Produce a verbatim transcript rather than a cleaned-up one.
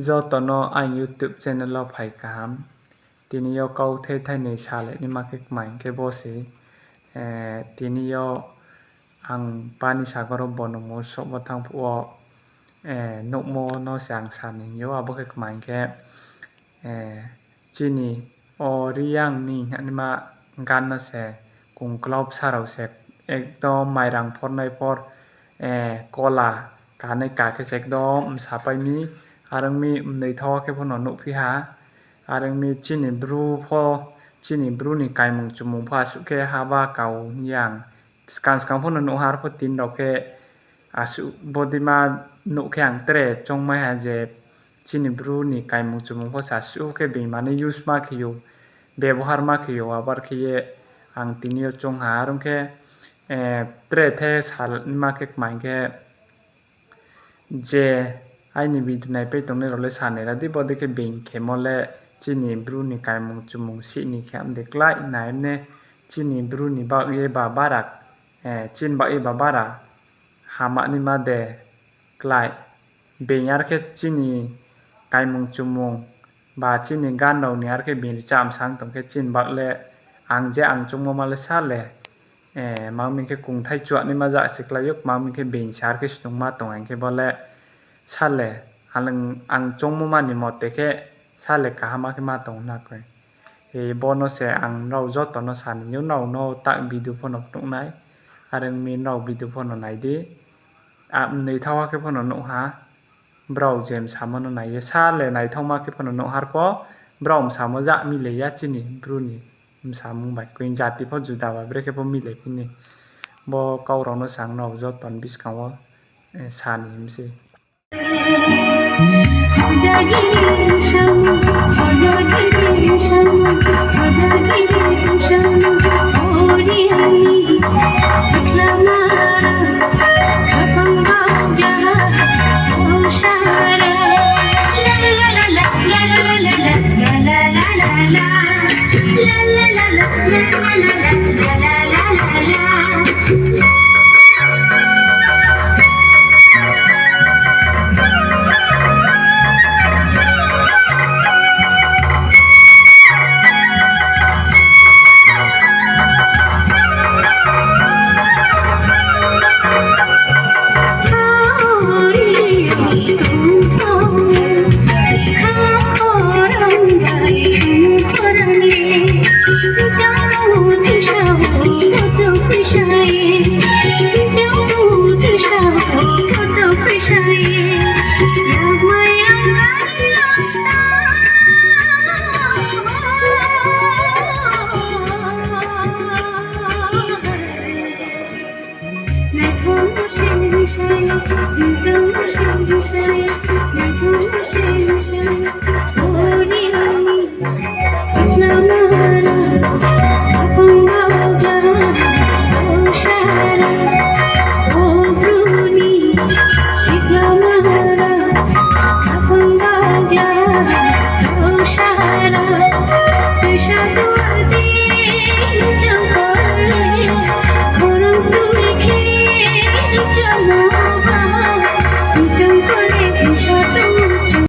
Joto no aini YouTube channel wo phai kaham. Tini yo kauthai thainoi salai naima khe kma hing khe bo se, tini yo ang pani sagor wo bono mo souhmo thanng phuh wo, nuhmo no se ang sa ni hing ou, abo khe kma hing khe, chini o Reang ni hingnaima gan no se kungklau bsa rao se ekdom mairang phornai phor, kola kanai ka khe se ekdom msapai mi, are ong mi mnoithaoh khe pho no nuhphi ha, are ong mi chini bru pho, chini bru ni kaimung chumung pho asuh khe haba kau hing ye ang skang skang pho no nuh ha, arpho tini rao khe asuh bodeima nuh khe ang tre choungmai ha je chini bru ni kaimung chumung pho se asuh khe being mani use ma khe ou, bebohar ma khe ou, abar khe ye ang tini yo choung ha, are ong khe, tre the salai naima khe kma hing khe, je aini video naipai tongnai rao le sanai ra di, bodei khe being khemo le chini bru ni kaimung chumung sih ni khe mde klái nai mne, chini bru ni baoh ye ba bara, chini baoh ye ba bara hama naima de klái. Being are khe chini kaimung chumung ba chini gan rao ni are khe being rcha msang tong khe chini baoh le ang je ang choungmo ma le sa le, ma ong mi khe kungthai chuanaima ja se klái ou, ma ong mi khe being se are khe snungma tong hing khe bo le sa le, ang choungmo ma ni mote khe sa le kaham khe ma tong na koi. Bo no se ang nrao joto no sa ni ou, nrao no tak video pho no phnuh nai, are ong mi nrao video pho no nai di. Mnoithaoh khe pho no nuh ha, brao je msamo no nai ye sa le naithaoma khe pho no nuh ha, arpho brao msamo ja milai ya chini bru ni msamung bai, koi jati pho juda ba, brekhe pho milai phi ni. Bo kau rao no se ang nrao joto ni buskang wo sa ni him se.